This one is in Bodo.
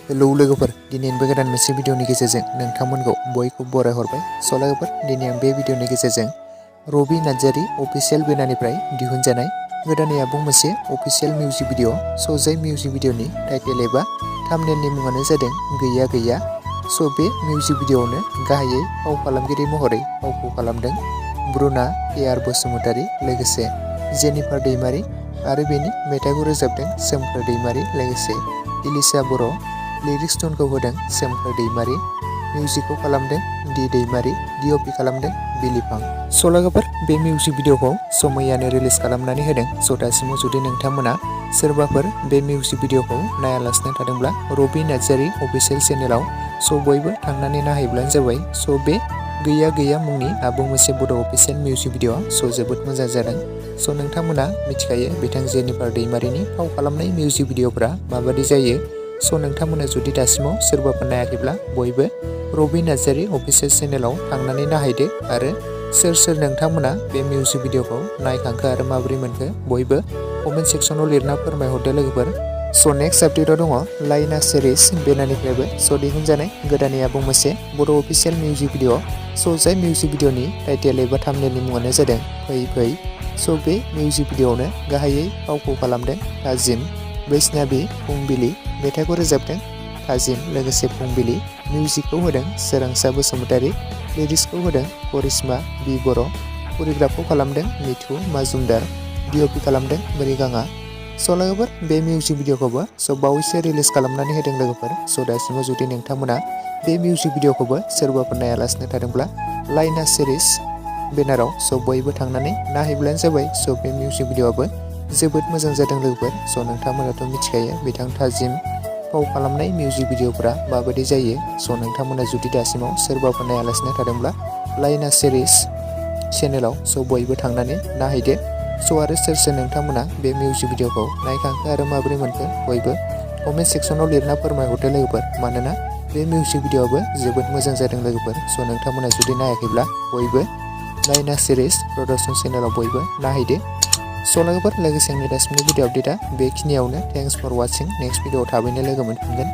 हेलौ लोगोफोर, दिनैबो गोदान मोनसे भिडिअनि गेजेरजों नोंथांमोनखौ बयखौबो बरायहरबाय। स' लोगोफोर, दिनै आं बे भिडिअनि गेजेरजों रबि नार्जारी अफिसियेल बेनारनिफ्राय दिहुनजानाय गोदानै आबुं मोनसे अफिसियेल मिउजिक भिडिअ'। स' जाय मिउजिक भिडिअनि टाइटेल एबा थाम्बनेलनि मुङानो जादों गैया गैया। स' बे मिउजिक भिडिअ'आवनो गाहायै फाव खालामगिरि महरै फावखौ खालामदों ब्रुना एआर बसुमतारी, लोगोसे जेनिफार दैमारी आरो बेनि मेथाइखौ रोजाबदों सोमखोर दैमारी, लोगोसे इलिसा बर'। लिरिक्स टुनखौ होदों सोमखोर दैमारी, मिउजिकखौ खालामदों डि दैमारी, डिअपि खालामदों बिलिफां। स' लोगोफोर, बे मिउजिक भिडिअ'खौ मैयानो रिलिज खालामनानै होदों। स' दासिमाव जुदि नोंथांमोना सोरबाफोर बे मिउजिक भिडिअ'खौ नायालासिनो थादोंब्ला रबि नार्जारी अफिसियेल चेनेलाव बयबो थांनानै नायहैब्लानो जाबाय। स' बे गैया गैया मुंनि आबुं मोनसे बड' अफिसियेल मिउजिक भिडिअ'। जोबोद मोजां जादों। स' नोंथांमोना मिथिखायो बिथां जेनिफार दैमारीनि फाव खालामनाय मिउजिक भिडिअ'फ्रा माबादि जायो। स' नोंथांमोना जुदि दासिमाव सोरबाफोर नायाखैब्ला बयबो रबि नार्जारी अफिसियेल चेनेलाव थांनानै नायहैदो। आरो सोर सोर नोंथांमोना बे मिउजिक भिडिअ'खौ नायखांखो आरो माबोरै मोनखो बयबो कमेन्ट सेक्सनाव लिरना फोरमायहरदो लोगोफोर। स' नेक्स्ट आपडेटआव दङ लाइना सिरिज बेनारनिफ्रायबो दिहुनजानाय गोदानै आबुं मोनसे बड' अफिसियेल मिउजिक भिडिअ'। स' जाय मिउजिक भिडिअ'नि टाइटेल एबा थाम्बनेलनि मुङानो जादों फै फै। स' बे मिउजिक भिडिअ'आवनो गाहायै फावखौ खालामदों थाजिम, बैष्णबी फुंबिलि, मेथाइखौ रोजाबदों थाजिम लोगोसे फुंबिलि, मिउजिकखौ होदों सोरांसा बसुमतारी, लिरिक्सखौ होदों करिश्मा बि बर', करिय'ग्राफखौ खालामदों मिथु माजुमदार, डिअपि खालामदों मृगाङा। स' लोगोफोर, बे मिउजिक भिडिअ'खौबो बावैसो रिलिज खालामनानै होदों लोगोफोर। स' दासिमाव जुदि नोंथांमोना बे मिउजिक भिडिअ'खौबो सोरबाफोर नायालासिनो थादोंब्ला लाइना सिरिज बेनाराव बयबो थांनानै नायहैब्लानो जाबाय। स' बे मिउजिक भिडिअ'आबो जोबोद मोजां जादों लोगोफोर। स' नोंथांमोनाथ' मिथिखायो बिथां थाजिम फाव खालामनाय मिउजिक भिडिअ'फोरा माबायदि जायो। स' नोंथांमोना जुदि दासिमाव सोरबाफोर नायालासिनो थादोंब्ला लाइना सिरिज चेनेलाव बयबो थांनानै नायहैदो। स' आरो सोर सोर नोंथांमोना बे मिउजिक भिडिअ'खौ नायखांखो आरो माबोरै मोनखो बयबो कमेन्ट सेक्सनाव लिरना फोरमायहरदो लोगोफोर। मानोना बे मिउजिक भिडिअ'आबो जोबोद मोजां जादों लोगोफोर। स' नोंथांमोना जुदि नायाखैब्ला बयबो लाइना सिरिज प्रडाक्सन चेनेलाव बयबो नायहैदो। स' लोगोफोर, लोगोसे आंनि दासिमनि भिडिअ' आपडेटआ बेखिनियावनो। Thanks four वाचिं। नेक्स्ट भिडिअ'आव थाबैनो लोगो मोनफिनगोन।